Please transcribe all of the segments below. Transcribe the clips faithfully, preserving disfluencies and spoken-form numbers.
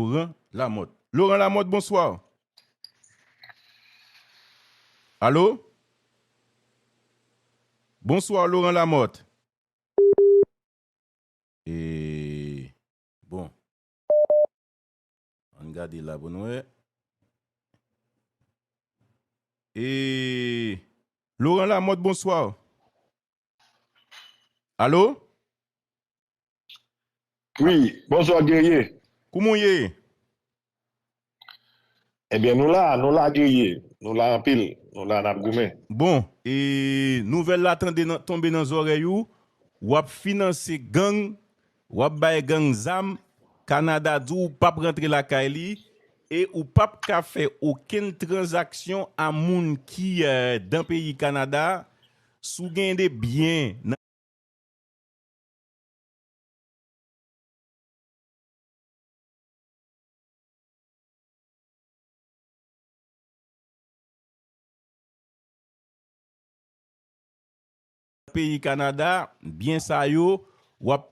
Laurent Lamothe. Laurent Lamothe, bonsoir. Allô? Bonsoir, Laurent Lamothe. E, bon. Ann gade la pou nou wè. E, Laurent Lamothe, bonsoir. Allô? Wi, bonswa Guerrier. Kouman w ye? Ebyen, nou la, nou la Guerrier. Nou la anpil. Nou la n ap goumen. Bon, e nouvèl la tande nan, tonbe nan zòrèy ou, w ap finanse gang, w ap bay gang zam, Kanada di w p ap rantre lakay li, e ou p ap ka fè okenn tranzaksyon a moun ki, eh, dan peyi Kanada, si w gen de byen nan peyi Kanada, byen sa yo, w ap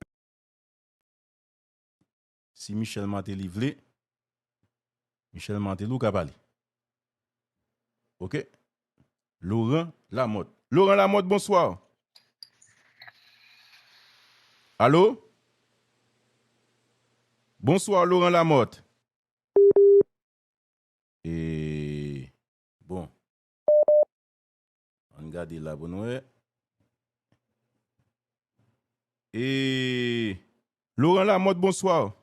Si Michel Martelly vle, Michel Martelly ou ka pale. Ok. Laurent Lamothe. Laurent Lamothe, bonsoir. Allô? Bonsoir, Laurent Lamothe. E, bon. Ann gade la pou nou wè. E, Laurent Lamothe, bonsoir.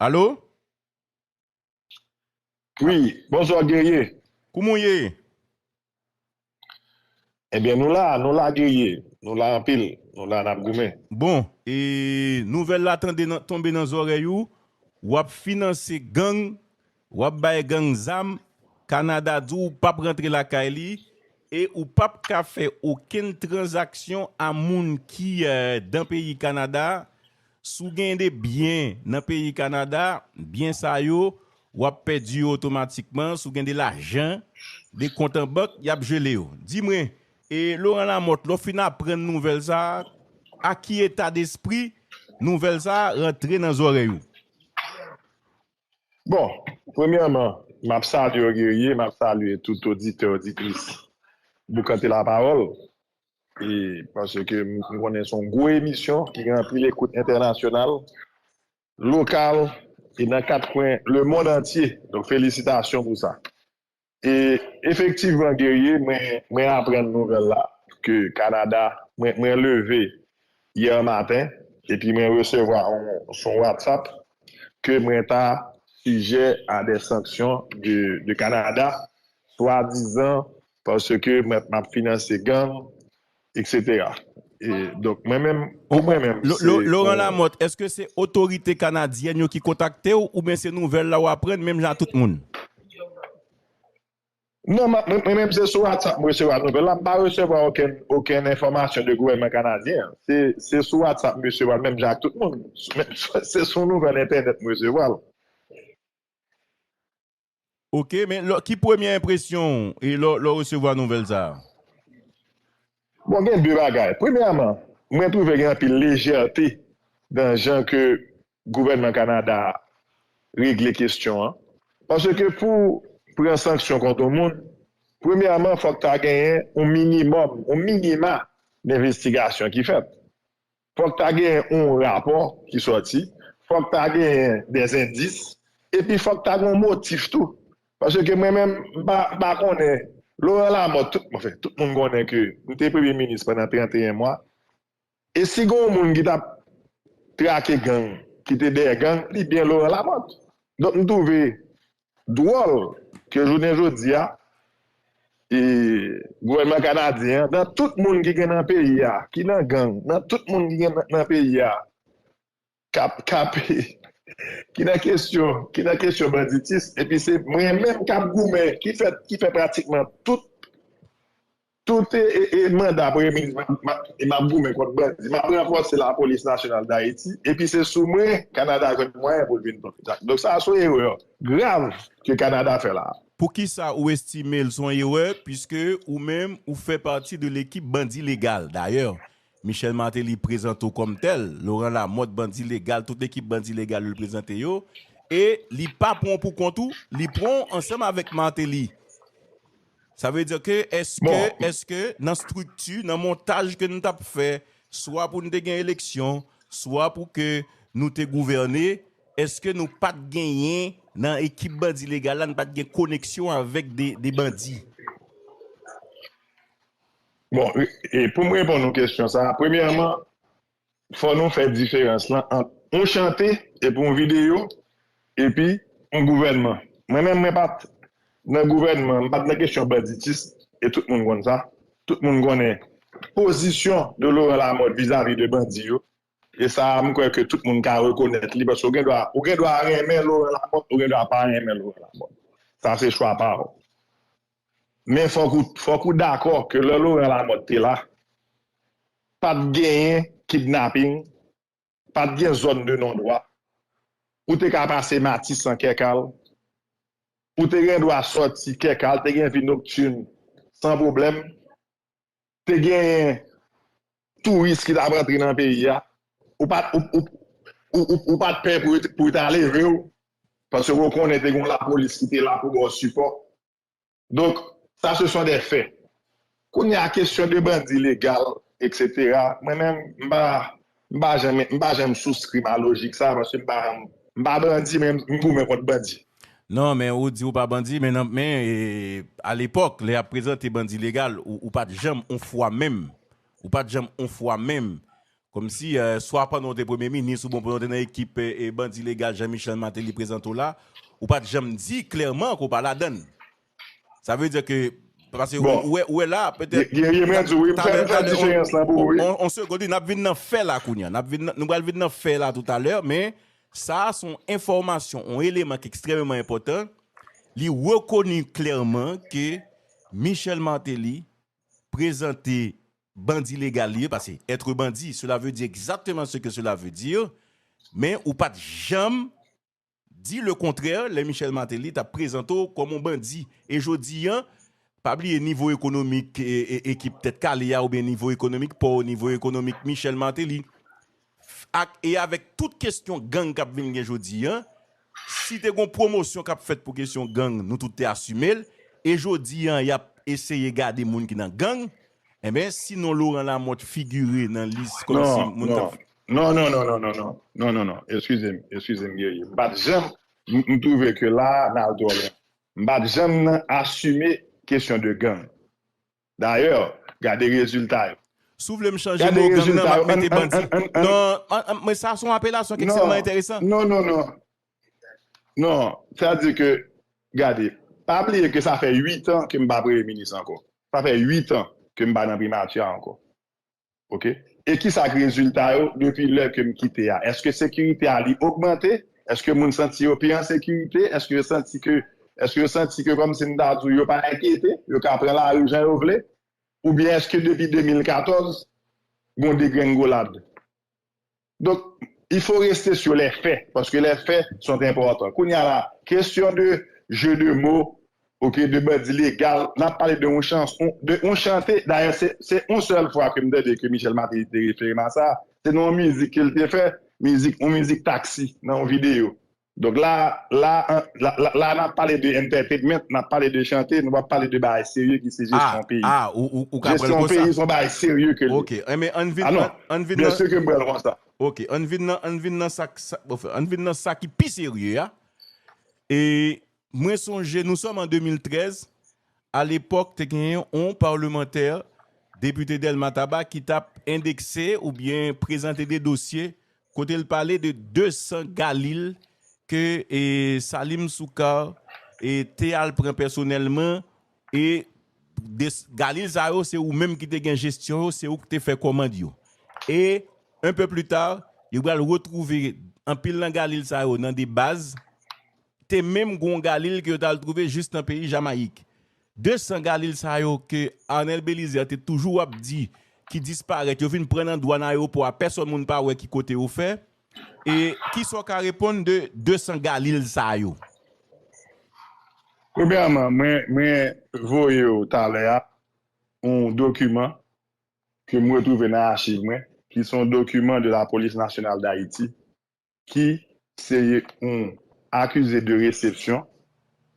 Allô? Wi, bonswa Guerrier. Kouman w ye? Ebyen, nou la, nou la Guerrier. Nou la anpil. Nou la n ap goumen. Bon, e nouvèl la tande nan, tonbe nan zòrèy ou, w ap finanse gang, w ap bay gang zam, Kanada di w p ap rantre lakay li, e ou p ap ka fè okenn tranzaksyon a moun ki, eh, dan peyi Kanada. Si w gen de byen nan peyi Kanada, byen sa yo, w ap pèdi yo otomatikman. Si w gen de lajan, de kont an bank, y ap jele yo. Di mwen, e Laurent Lamothe, lè w fin aprann nouvèl sa a, a ki eta despri nouvèl sa a rantre nan zòrèy ou? Bon, premyèman, m ap salye w Guerrier, m ap salye tout oditè, oditris Boukante Lapawòl. E paske m konnen se yon gwo emisyon ki gen anpil ekout entènasyonal, lokal e nan kat kwen lemonn antye. Donk, felisitasyon pou sa. E efektivman, Guerrier, mwen, mwen aprann nouvèl la ke Kanada, mwen, mwen leve yè maten, epi mwen resevwa yon, sou WhatsApp ke mwen ta sijè a de sanksyon de, de Kanada, swadizan paske mwen, m ap finanse gang, etsetera. E, donk, mwen menm, pou mwen menm, Lo- se Lo- Laurent yon- Lamothe, èske se otorite kanadyèn yo ki kontakte w oubyen se nouvèl la w aprann menm jan ak tout moun? Non, mwen menm se sou WhatsApp mwen resevwa nouvèl la. Mwen pa resevwa okenn, okenn enfòmasyon de gouvènman kanadyen an. Se, se sou WhatsApp mwen resevwa l menm jan ak tout moun. Se sou nouvèl entènèt mwen resevwa l. Ok, men lò, ki premye enpresyon w e lò, lò w resevwa nouvèl sa a? Bon, gen de bagay. Premyèman, mwen twouve gen anpil lejète nan jan ke gouvènman Kanada a regle kesyon an. Paske pou pran sanksyon kont yon moun, premyèman, fòk ta genyen yon minimòm, yon minima denvestigasyon ki fèt. Fòk ta genyen yon rapò ki sòti, fòk ta genyen dèzendis, epi fòk ta gen yon motif tou. Paske mwen menm, m pa, m pa konnen, Laurent Lamothe, tout, anfen, tout moun konnen ke m te premye minis pandan trannteyen mwa. E si gen yon moun ki t ap trake gang, ki te dèyè gang, li byen Laurent Lamothe. Donk, m twouve dwòl ke jounen jodi a, e, gouvènman kanadyen an, nan tout moun ki gen nan peyi a, ki nan gang, nan tout moun ki gen nan, nan peyi a, k ap, k ap, ki nan kesyon, ki nan kesyon banditis, epi se mwen menm k ap goumen, ki fè, ki fè pratikman tout, tout e, e, e manda premye minis, m ap, m ap, e m ap goumen kont bandi, m ap ranfòse Lapolis Nasyonal Dayiti, epi se sou mwen Kanada jwenn mwayen pou l vin pran kontak. Donk sa a se yon erè grav ke Kanada fè la a. Poukisa ou estime l se yon erè, piske ou menm, ou fè pati de lekip bandi legal? Dayè, Michel Martelly prezante w kòm tèl, Laurent Lamothe, bandi legal, tout ekip bandi legal yo l prezante yo, e li pa pran w pou kont ou, li pran w ansanm avèk Martelly. Sa vle di ke èske, èske nan estrikti, nan montaj ke nou t ap fè, swa pou nou te gen eleksyon, swa pou ke nou te gouvène, èske nou pa t genyen nan ekip bandi legal la, nou pa t gen koneksyon avèk de, de bandi? Bon, e pou m reponn ou kesyon sa a, premyèman, fò nou fè diferans lan ant yon chante epi yon videyo epi yon gouvènman. Mwen menm, mwen pa t nan gouvènman, m pa t nan kesyon banditis, e tout moun konn sa. Tout moun konnen pozisyon de Laurent Lamothe vizavi de bandi yo. E sa a, m kwè ke tout moun ka rekonèt li, paske ou gen dwa, ou gen dwa renmen Laurent Lamothe, ou gen dwa pa renmen Laurent Lamothe. Sa se chwa pa w. Men fòk ou, fòk ou dakò ke lè Laurent Lamothe te la, pa t genyen kidnaping, pa t gen zòn de non dwa. Ou te ka pase Matisan Kèkal, ou te gen dwa sòti Kèkal, te gen vi noktin san pwoblèm. Te genyen touris ki t ap rantre nan peyi a. Ou pa t, ou, ou, ou, ou, ou pa t pè pou, pou yo ta leve w, paske ou konnen te gen yon lapolis ki te la pou ba w sipò. Donk, sa se son de fè. Kounye a, kesyon de bandi legal, etsetera, mwen menm, m pa, m pa janm, m pa janm souskri a lojik sa, paske m pa, m pa bandi, men m goumen kont bandi. Non, men ou di ou pa bandi, men nan, men e, alepòk, lè y ap prezante bandi legal, ou, ou pa t janm on fwa menm, ou pa t janm on fwa menm, kòmsi e, swa pandan w te premye minis oubyen pandan w te nan ekip e, e, bandi legal Jean Michel Martelly prezante w la, ou pa t janm di klèman ke w pa ladann. Sa vle di ke, paske ou, ou wè, ou wè la, petèt, Guerrier, mwen di w, wi, m fè, m fè diferans lan pou ou, wi. On, on segonn, wi, n ap vin nan fè la kounye a. N ap vin nan, nou pral vin nan fè la toutalè, men sa a se yon enfòmasyon, yon eleman ki ekstrèmeman enpòtan. Li rekoni klèman ke Michel Martelly prezante bandi legal li ye, paske être bandit, cela veut dire exactement ce que cela veut dire, men ou pa t janm di le kontrè lè Michel Martelly t ap prezante w kòm yon bandi. E jodi a, pa bliye nivo ekonomik e, e, ekip Tèt Kale a, oubyen nivo ekonomik pa w, nivo ekonomik Michel Martelly. Ak, e avèk tout kesyon gang k ap vin gen jodi a, si te gen yon pwomosyon k ap fèt pou kesyon gang, nou tout te asime l. E jodi a, y ap eseye gade moun ki nan gang. Enben, si non Laurent Lamothe figire nan lis kòmsi moun k ap. Non, non, non, non, non, non, non, non, non, non, eskize m, eskize m, Guerrier. M pa t janm, m, m twouve ke la a, n al twò lwen. M pa t janm nan asime kesyon de gang. Dayè, gade rezilta yo. Si w vle m chanje mo gang nan, m ap mete bandi. Non, men sa se yon apelasyon ki ekstrèmman enteresan. Non, non, non. Non, sa di ke, gade, pa bliye ke sa fè uit an ke m pa premye minis ankò. Sa fè uit an ke m pa nan primati a ankò. Oke? E kisa k rezilta yo depi lè ke m kite a? Èske sekirite a li ogmante? Èske moun santi yo pi an sekirite? Èske yo santi ke, èske yo santi ke kòmsi m ta di w yo pa enkyete, yo ka pran lari jan yo vle? Oubyen èske depi de mil katòz, gon degrengolad? Donk, il faut rester sur les faits, paske les faits sont importants. Kounye a la, kesyon de jeu de mots, oke, de bandi legal, n ap pale de yon chans, de yon chante. Dayè, se, se yon sèl fwa ke m tande ke Michel Martelly te refere m a sa. Se nan yon mizik ke l te fè, mizik, yon mizik taksi, nan yon videyo. Donk la, la, la, la, la, n ap pale de entertainment, n ap pale de chante, nou p ap pale de bagay serye ki se jesyon peyi. Ah, ou, ou, ou ka pran l konsa. Jesyon peyi se yon bagay serye ke l ye. Ok, enben, ann vin, ann, ann vin nan. Byen si ke m pran l konsa. Ok, ann vin nan, ann vin nan sa, sa, bon, ann vin nan sa ki pi serye a. E mwen sonje, nou sòm an de mil trèz, alepòk, te genyen yon palemantè, depite Dèlma Taba, ki t ap endekse oubyen prezante de dosye kote l pale de de san galil ke e, Salim Soukar e, te al pran pèsonèlman e de, galil sa yo, se ou menm ki te gen jesyon yo, se ou ki te fè kòmand yo. E, un peu plus tard, yo pral retwouve anpil nan galil sa yo nan de baz, te menm gen yon galil ke yo t al twouve jis nan peyi Jamayik. De san galil sa yo ke Arnel Belizaire te toujou ap di ki disparèt, yo vin pran nan dwàn ayewopò a, pèsòn moun pa wè ki kote yo fè. E kisa w ka reponn de de san galil sa yo? Premyèman, mwen, mwen voye w talè a yon dokiman ke m retwouve nan achiv mwen, ki se yon dokiman de la Police Nationale d'Haïti, ki se yon accusé de réception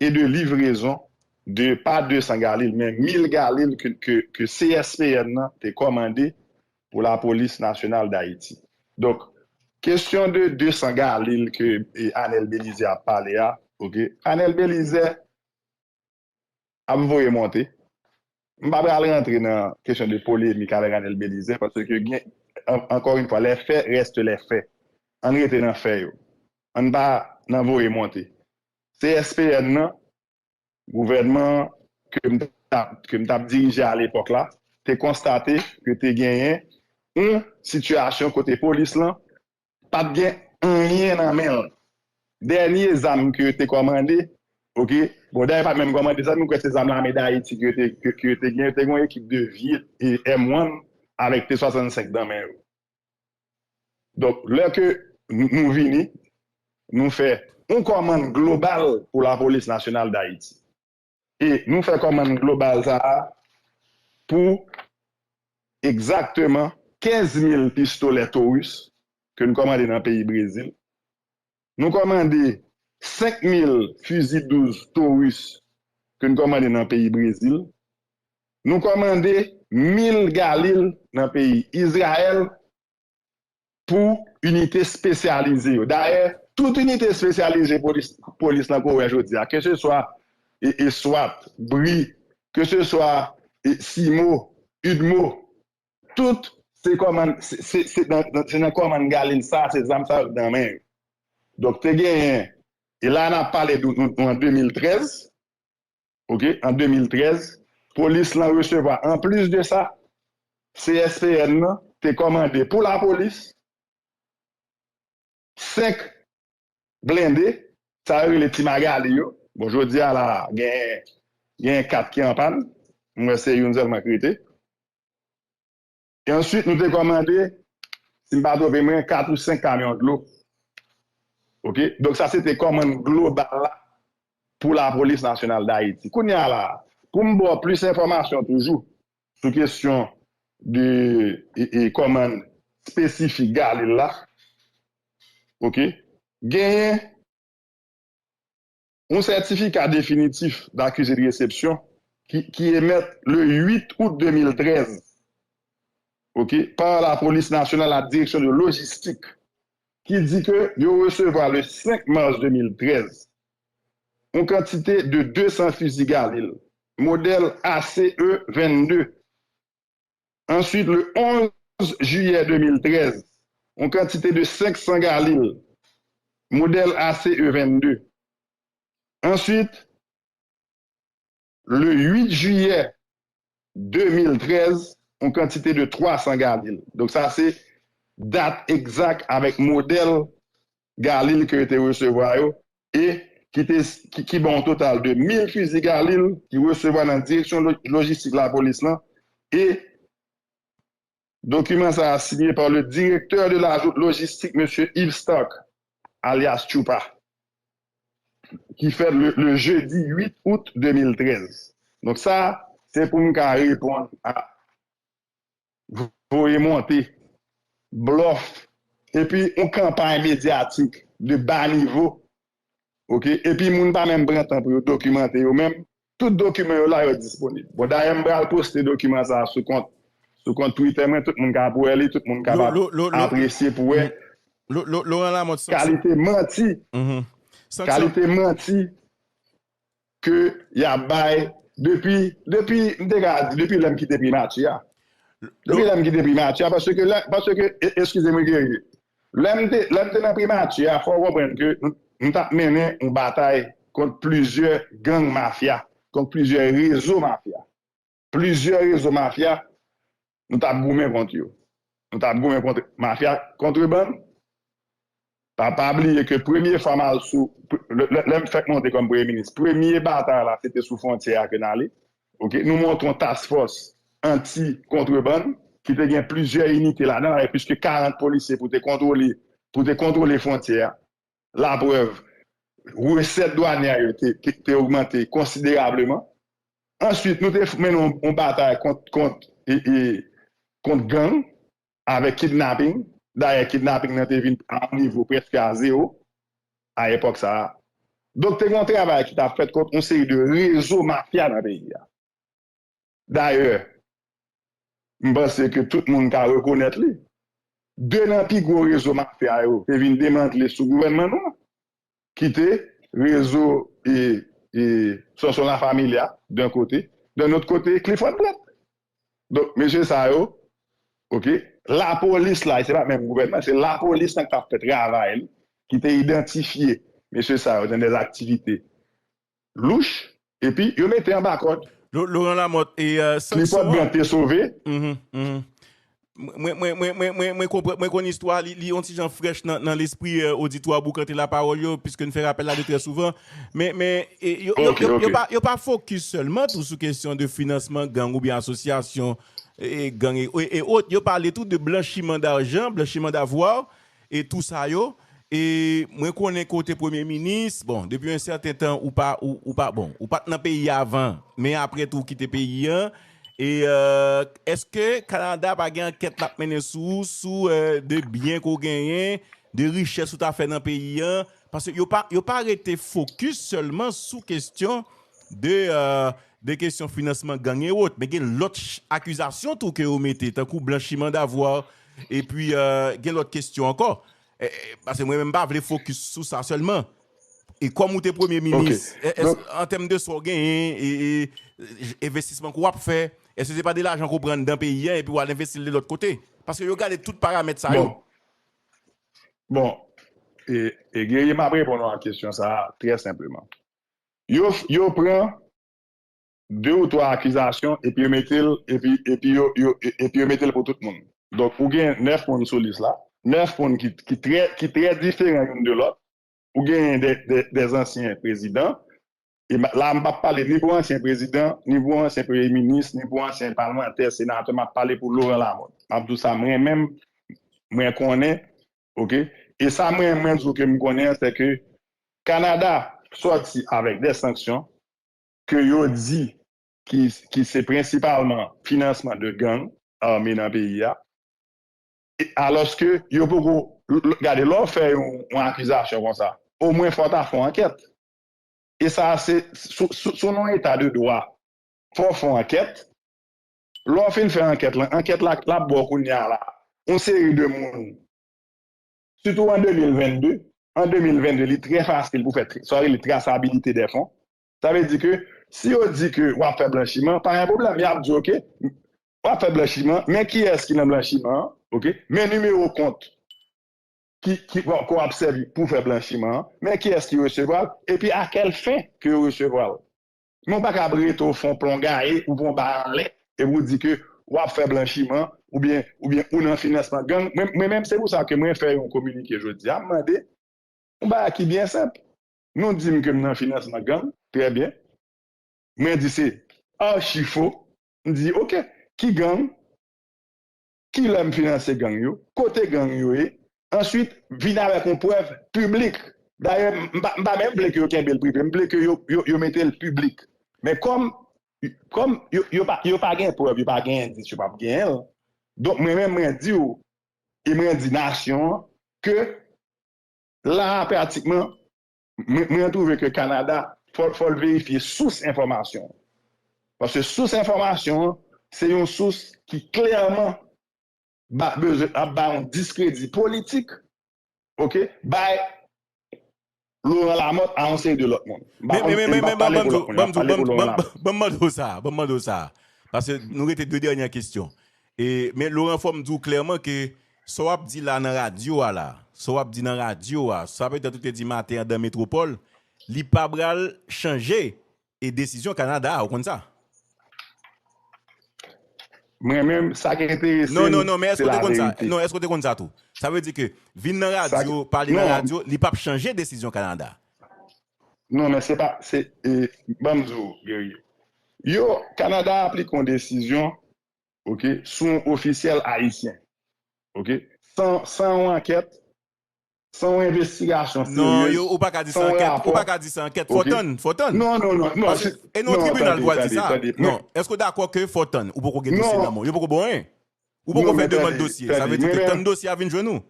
et de livraison de, pa de san galil, men mil galil ke, ke, ke C S P N nan te kòmande pou la Police Nationale d'Haïti. Donk, kesyon de de san galil ke, e, Anel Belizaire ap pale a, ok? Anel Belizaire ap voye monte. M pa pral rantre nan kesyon de polemik avèk Anel Belizaire, paske gen, an-, encore une fois, les faits restent les faits. Ann rete nan fè yo. Ann pa nan voye monte. C S P N nan, gouvènman ke m t ap, ke m t ap dirije alepòk la, te konstate ke te genyen yon sitiyasyon kote polis lan pa t gen anyen nan men l. Dènye zam ke yo te kòmande, ok, bon, dayè pa t menm kòmande zam, mwen kwè se zam lame Dayiti ke yo te, ke, ke yo te gen, yo te gen yon ekip de vye e M one avèk T swasannsenk nan men yo. Donk, lè ke nou, nou vini, nou fè yon kòmann global pou Lapolis Nasyonal Dayiti. E nou fè kòmann global sa a pou egzakteman kenz mil pistolè Taurus ke nou kòmande nan peyi Brezil. Nou kòmande senk mil fizi douz Taurus ke nou kòmande nan peyi Brezil. Nou kòmande mil Galil nan peyi Izrayèl pou inite espesyalize yo. Dayè, tout inite espesyalize polis, polis lan ke w wè jodi a, ke se swa e, e swat, bri, ke se swa e, simo, idmo, tout se kòmann, se, se, se nan, nan, se nan kòmann Galil sa, se zam sa yo nan men yo. Donk, te genyen, e la n ap pale de, de, de an de mil trèz, ok, an de mil trèz, polis lan resevwa, anplis de sa, C S P N nan te kòmande pou lapolis senk blende, sa yo rele Ti Magali yo. Bon, jodi a la, gen, gen kat ki an pàn. Mwen, se youn sèlman ki rete. E answit, nou te kòmande, si m pa twonpe mwen, kat ou senk kamyon dlo. Ok? Donk, sa se te kòmann global la pou Lapolis Nasyonal Dayiti. Kounye a la, pou m ba w plis enfòmasyon toujou sou kesyon de e, e, kòmann espesifik Galil la, ok? Genyen yon sètifika definitif d'accusé de réception ki, ki emèt le uit out de mil trèz, ok, par la Police Nationale, la Direction de Logistique, ki di ke yo resevwa le senk mas de mil trèz yon kantite de de san fizi Galil, modèl A C E vennde. Answit, le onz jiyè de mil trèz, yon kantite de senk san Galil, modèl A C E vennde. Answit, le uit jiyè de mil trèz, yon kantite de twa san Galil. Donk, sa se dat egzak avèk modèl Galil ke yo te resevwa yo, e ki te, ki, ki ba yon total de mil fizi Galil ki resevwa nan direksyon lo-, lojistik lapolis lan, e dokiman sa a sinye par le directeur de la logistique, mesye Yves Stark, alyas Tchoupa, ki fèt le, le jeudi uit out de mil trèz. Donk sa, se pou m ka reponn a voye monte, blòf, epi yon kanpay medyatik de ba nivo, ok? Epi moun pa menm pran tan pou yo dokimante yo menm. Tout dokiman yo la, yo disponib. Bon, dayè, m pral poste dokiman sa a sou kont, sou kont Twitter mwen, tout moun ka pou wè li, tout moun kapab Lo-, lo-, lo-, apresye pou wè lo-, lo-, Laurent Lamothe, san, kalite manti, mhm. Sanksyon. Kalite manti ke y ap bay depi, depi, m te ka di, depi lè m kite primati a. Depi lè m kite primati a, paske lè, paske, e, eskize m, Gregory. Lè m te, lè m te nan primati a, fò w konprann ke m, m t ap mennen yon batay kont plizyè gang mafya, kont plizyè rezo mafya. Plizyè rezo mafya, nou t ap goumen kont yo. Nou t ap goumen kont mafya kontrebann. Pa, pa bliye ke premye fwa m al sou, lè, lè, lè m fèk monte kòm premye minis, premye batay la, se te sou fwontyè a ke n ale. Ok? Nou monte yon task force anti kontrebann ki te gen plizyè inite ladan l, avèk plis ke karant polisye pou te kontwole, pou te kontwole fwontyè a. Laprèv, resèt dwanyè yo te, te, te ogmante konsiderableman. Answit, nou te f-, mennen yon, yon batay kont, kont, e, e, kont gang, avèk kidnaping. Dayè, kidnaping nan te vin a yon nivo prèske a zewo a epòk sa a. Donk, te gen yon travay ki t ap fèt kont yon seri de rezo mafya nan peyi a. Dayè, m panse ke tout moun ka rekonèt li. De nan pi gwo rezo mafya yo te vin demantle sou gouvènman nou an, ki te rezo e, e Sonson Lafamilia, d'un côté, d'un autre côté, Clifford Brandt. Donk, mesye sa yo, oke, lapolis la, se pa menm gouvènman, se lapolis lan k t ap fè travay li, ki te idantifye mesye sa yo dans des activités louches, epi yo mete anba kòd. Lo- Laurent Lamothe, e euh, sanksyon Clifford an? Brandt te sove. Mhm, mhm. Mwen, mwen, mwen, mwen, mwen, mwen konprann, mwen konn istwa, li, li yon ti jan frèch nan, nan lespri euh, oditwa Boukante Lapawòl yo, piske n fè rapèl la de trè souvan. Men, men e, yo, yo, Ok, yo, yo ok. pa, yo pa fokis sèlman tou sou kesyon de finansman gang oubyen asosyasyon e, gang e, e, e ot. Yo pale tou de blanchiman dajan, blanchiman davwa, e tou sa yo. E mwen konnen kote premye minis, bon, depi yon sèten tan, ou pa, ou, ou pa, bon, ou pa t nan peyi a avan, men apre tou ou kite peyi an. E euh, èske Kanada pa gen ankèt l ap mennen sou ou, sou euh, de byen ke w genyen, de richès ou ta fè nan peyi an? Paske yo pa, yo pa rete fokis sèlman sou kesyon de, euh, de kesyon finansman gang e ot, men gen lòt ch- akizasyon tou ke yo mete, tankou blanchiman davwa, epi euh, gen lòt kesyon ankò. E, e, paske mwen menm m pa vle fokis sou sa sèlman. E kòm ou te premye Ok. minis, e- èske, Donk, an tèm de sa w genyen, e, e, e, envestisman ke w ap fè, èske se pa de lajan ke w pran anndan peyi an epi w al envesti l de lòt kote? Paske yo gade tout paramèt sa yo. Bon. Bon. E, e Guerrier, m ap reponn w a kesyon sa a trè senpleman. Yo, yo pran de ou twa akizasyon epi yo mete l, epi, epi yo, yo, e- epi yo mete l pou tout moun. Donk, ou gen nèf moun sou lis la, nèf moun ki, ki trè, ki trè diferan youn de lòt. Ou genyen de, de, de ansyen prezidan. E ma- la, m p ap pale ni pou ansyen prezidan, ni pou ansyen premye minis, ni pou ansyen palmantè, senatè. M ap pale pou Laurent Lamothe. M ap di w sa, mwen menm, mwen konnen, oke? E sa mwen, mwen di w ke m konnen an, se ke Kanada sòti avèk de sanksyon ke yo di ki, ki se prensipalman finansman de gang ame nan peyi a. E, alòske yo poko, l- l- gade, lè w fè yon, yon akizasyon konsa, omwen fò w ta fè yon ankèt. E sa, se sou, sou, sou nan eta de dwa. Fò w fè yon ankèt. Lè w fin fè ankèt lan, ankèt la, l ap ba w kounye a la, yon seri de moun, sitou an de mil vennde, an de mil vennde, li trè fasil pou fè tra- sa yo rele trasabilite dè fon. Sa vle di ke si yo di ke w ap fè blanchiman, pa gen pwoblèm, y ap di, oke, w ap fè blanchiman, men kiyès ki nan blanchiman an, oke, men nimewo kont ki, ki, ke w ap sèvi pou fè blanchiman an, men kiyès ki resevwa l, epi a kèl fen ke yo resevwa l. Men w pa ka ap rete w fè yon plongaye, ou fè yon bay anlè, epi w di ke w ap fè blanchiman, oubyen, oubyen ou nan finansman gang. Mwen, mwen menm, se pou sa ke mwen fè yon kominike jodi a, m mande yon bagay ki byen senp. Nou di m ke m nan finansman gang, trè byen. Mwen di se achi fo. M di, oke, ki gang? Kilè m finanse gang yo? Kote gang yo ye? Answit, vin avèk yon prèv piblik. Dayè, m pa, m pa menm vle ke yo kenbe l prive. M vle ke yo, yo, yo mete l piblik. Men kòm, kòm yo, yo pa, yo pa gen prèv, yo pa gen endis, yo p ap genyen l. Donk, mwen menm, mwen di w, e mwen di nasyon an, ke la a, pratikman, mwen, mwen twouve ke Kanada, fò, fò l verifye sous enfòmasyon an. Paske sous enfòmasyon an, se yon sous ki klèman ba, bezwen, ap bay yon diskredi politik, oke, bay Laurent Lamothe a yon seri de lòt moun. M pa Men, konn, men, men, e m men, p ap men, ban, pale ban m pou di w, lòt moun, ban m m ap di w, pale ban m, pou Laurent ban m, Lamothe. Ban m mande w sa, ban m mande w sa. Paske nou rete de dènye kesyon. E, men Laurent, fò m di w klèman ke sa w ap di la nan radyo a la, sa w ap di nan radyo a, sa petèt ou te di maten an dan Metwopòl, li pa pral chanje e desizyon Kanada a, ou konn sa? Mwen menm, sa k enterese Non, m, non, non, men se èske w te konn sa? Laverite. Non, èske w te konn sa tou? Sa vle di ke vin nan Sa radyo, k- pale nan non. radyo, li p ap chanje desizyon Kanada. Non, men se pa, se, e, ban m di w, Guerrier. Yo, Kanada aplike yon desizyon, oke, sou yon ofisyèl ayisyen, oke, san, san yon ankèt, san yon envestigasyon Non, seryez, yo, ou pa ka di san sa yon ankèt, ou rapò. pa ka di sa ankèt. Fò Oke. tann, fò tann. Non, non, non, non, Paske, se, e nan non, tribinal tande, pou al di tande, sa. tande, Non, tande. Èske w dakò ke fò tann? Ou poko gen dosye Non. nan men w. Yo poko ba w anyen. Ou poko fè demann dosye. Sa vle di ke tann dosye a vin jwenn ou.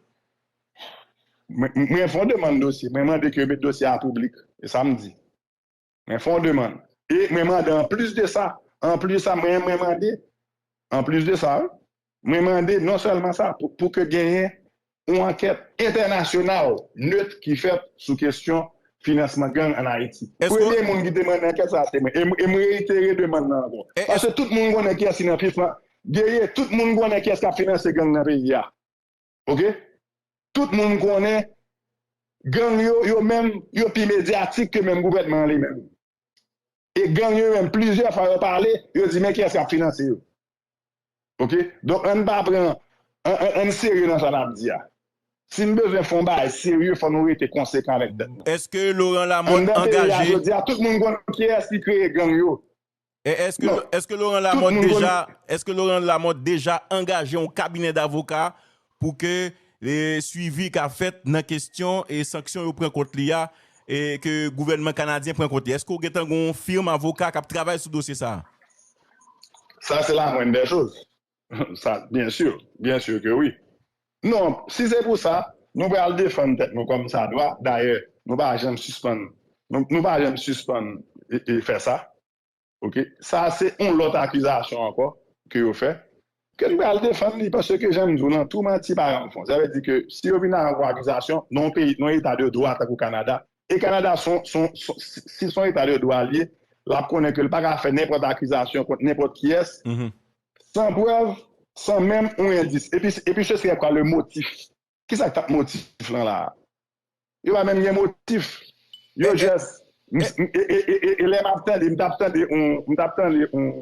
Mwen, mwen fè yon demann dosye. Mwen mande ke yo met dosye a piblik. E sa m di. Mwen fè yon demann. E mwen mande anplis de sa, anplis sa, mwen, mwen mande, anplis de sa, wi, mwen mande non sèlman sa, pou, pou ke genyen yon ankèt entènasyonal net ki fèt sou kesyon finansman gang ann Ayiti. Premye moun ki te mande ankèt sa, se mwen. E, m- e m reitere demann nan ankò. Paske tout moun konnen kiyès ki nan pif lan. Guerrier, tout moun konnen kiyès k ap finanse gang nan peyi a. Oke? Tout moun konnen gang yo, yo menm, yo pi medyatik ke menm gouvènman an li menm. E gang yo menm, plizyè fwa yo pale, yo di men kiyès k ap finanse yo. Oke? Donk, ann pa pran, ann, ann, ann serye nan sa n ap di a. Si n bezwen fè yon bagay serye, fò nou rete konsekan avèk tèt nou. Èske Laurent Lamothe angaje? Anndan peyi a jodi a, tout moun konn kiyès ki kreye gang yo. E èske, èske Laurent Lamothe deja, èske Laurent Lamothe deja angaje yon kabinè davoka pou ke e, swivi ka fèt nan kesyon e sanksyon yo pran kont li a, e ke gouvènman kanadyen pran kont li? Èske w gentan gen yon fim avoka k ap travay sou dosye sa a? Ça, c'est la moindre des choses. Ça, bien sûr, bien sûr que oui. Non, si se pou sa, nou pral defann tèt nou kòm sa dwa. Dayè, nou pa janm sispann, nou, nou pa janm sispann e, e fè sa. Oke? Sa se yon lòt akizasyon ankò ke yo fè, ke nou pral defann li, paske jan m di w lan, tou manti pa janm fon. Sa vle di ke si yo vin avè yon akizasyon, nan yon peyi, nan yon eta de dwa tankou Kanada, e Kanada son, son, son, si, si son eta de dwa li ye, l ap konnen ke l pa ka fè nenpòt akizasyon kont nenpòt kiyès, san prèv, san menm yon endis. Epi, epi ce serait quoi le motif? Kisa k t ap motif lan la a? Yo pa menm gen motif. Yo just, m- m- e, e, e, e, e lè m ap tande, m t ap tande yon, m t ap tande yon,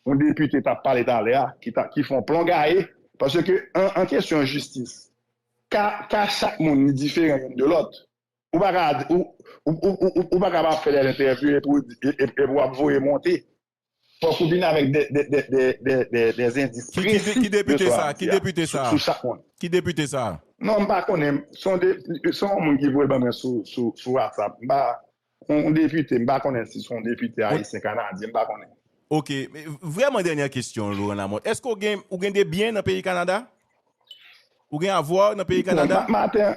yon depite t ap pale talè a, ki, ta, ki fè yon plongaye, paske an, an kesyon jistis, ka, ka chak moun li diferan youn de lòt. Ou pa ka, ou, ou, ou, ou, ou pa ka ap fè de entèvyou epi w di- e- e- epi w ap voye monte. Fòk ou vin avèk de, de, de, de, de, de, de endis presi de sa w ap di a sou, sou chak moun. Ki depite sa? Non, m pa konnen. Se yon de, se yon moun ki voye ban mwen sou, sou, sou WhatsApp. M pa, yon, yon depite, m pa konnen si se yon depite ayisyen, kanadyen, m pa konnen. Oke, men vrèman dènyè kesyon, Laurent Lamothe. Èske w gen, ou gen de byen nan peyi Kanada? Ou gen avwa nan peyi Kanada? Maten,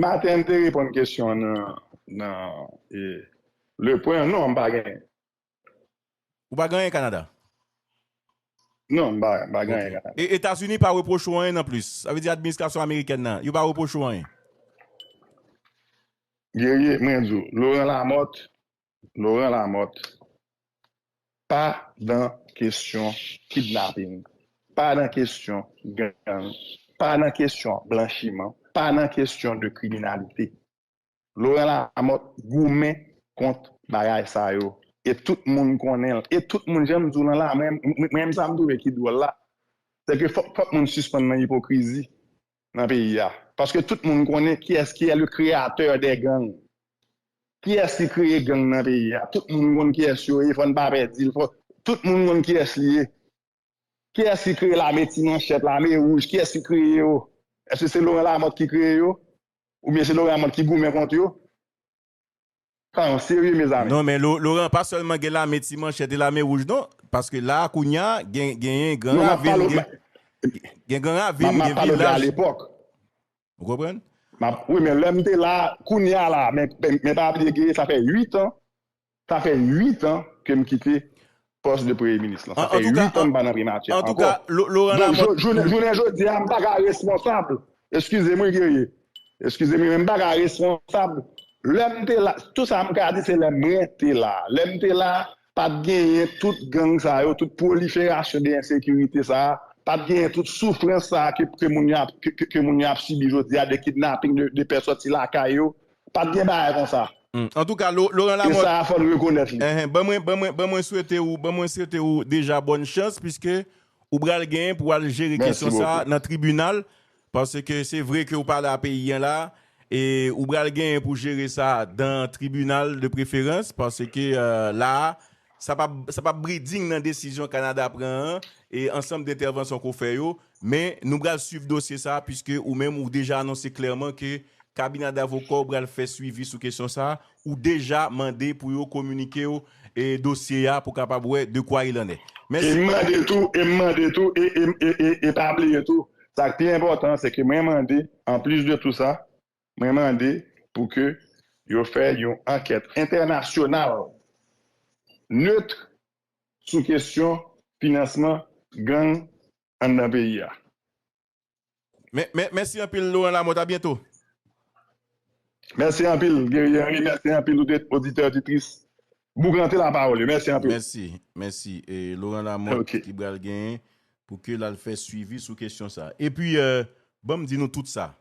maten, m te reponn kesyon nan, nan e, Le Point, non, m pa gen. Ou pa gen anyen Kanada? Non, m pa, m pa gen anyen Kanada. E Etazini pa repwoche w anyen nan plis? Sa vle di administrasyon amerikèn nan, yo pa repwoche w anyen? Guerrier, mwen di w, Laurent Lamothe, Laurent Lamothe, pa nan kesyon kidnaping, pa nan kesyon gang, pa nan kesyon blanchiman, pa nan kesyon de kriminalite. Laurent Lamothe goumen kont bagay sa yo. E tout moun konnen l. E tout moun, jan m di w lan la, mwen, mwen, mwen menm sa m twouve ki dwòl la, se ke fòk, fòk moun sispann nan ipokrizi nan peyi a. Paske tout moun konnen kiyès ki est le créateur des gangs. Kiyès ki kreye gang nan peyi a? Tout moun konn kiyès yo ye, fò n pa pè di l. Fò, tout moun konn kiyès li ye. Kiyès ki kreye lame ti manchèt, lame wouj? Kiyès ki kreye yo? Èske se Laurent Lamothe ki kreye yo? Oubyen se Laurent Lamothe ki goumen kont yo? Sa yon serye, mezanmi. Non, men Lo- Laurent pa sèlman gen lame ti manchèt e lame wouj, non. Paske la, kounye a, gen, genyen Gran Ravin, gen, gen Gran Ravin, gen vilaj. Ou konprann? M ap, wi, men lè m te la, kounye a la, men, men, men pa bliye, Guerrier, sa fè uit an, sa fè uit an ke m kite pòs de premye minis lan. Sa fè uit an m pa nan primati a ankò. Antouka, Laurent Lamothe, jounen jodi a, m pa ka responsab. Eskize m, wi, Guerrier. Eskize m, men m pa ka responsab. Lè m te la, tout sa m ka di, se lè mwen te la. Lè m te la, pa t genyen tout gang sa yo, tout pwoliferasyon de ensekirite sa a, pa t genyen tout soufrans sa a ke, ke moun yo ap, ke, ke, ke moun yo ap sibi jodi a, de kidnaping, de, de pè sòti lakay yo, pa t gen bagay konsa. Hmm. Antouka, Lo- Laurent Lamothe, e sa a, fò n rekonèt li. Enhen, ban mwen, ban mwen, ban mwen swete ou, ban mwen swete ou deja bòn chans, piske ou pral genyen pou w al jere kesyon sa a nan tribinal, paske se vre ke ou pa la peyi an la, e ou pral genyen pou jere sa dan tribinal de preferans, paske, euh, la a, sa p ap, sa p ap briding nan desizyon Kanada pran an, e ansanm de entèvansyon ke w fè yo, men nou pral swiv dosye sa a, piske ou menm ou deja anonse klèman ke kabinè davoka w pral fè swivi sou kesyon sa a, ou deja mande pou yo kominike w, e, dosye a pou kapab wè de quoi il en est. Mèsi. E m mande tou, e m mande tou, e, e, e, e, e pa bliye tou, sa k pi enpòtan, se ke mwen mande, anplis de tou sa, mwen mande pou ke yo fè yon ankèt entènasyonal, net, sou kesyon finansman gang anndan peyi a. Mè, mè, mèsi anpil, Laurent Lamothe. A byento. Mèsi anpil, Guerrier Henry. Mèsi anpil, oditè, oditris. Boukante lapawòl yo. Mèsi anpil. Mèsi, mèsi. E Laurent Lamothe ki pral genyen pou ke l al fè swivi sou kesyon sa. Epi, euh, ban m di nou tout sa.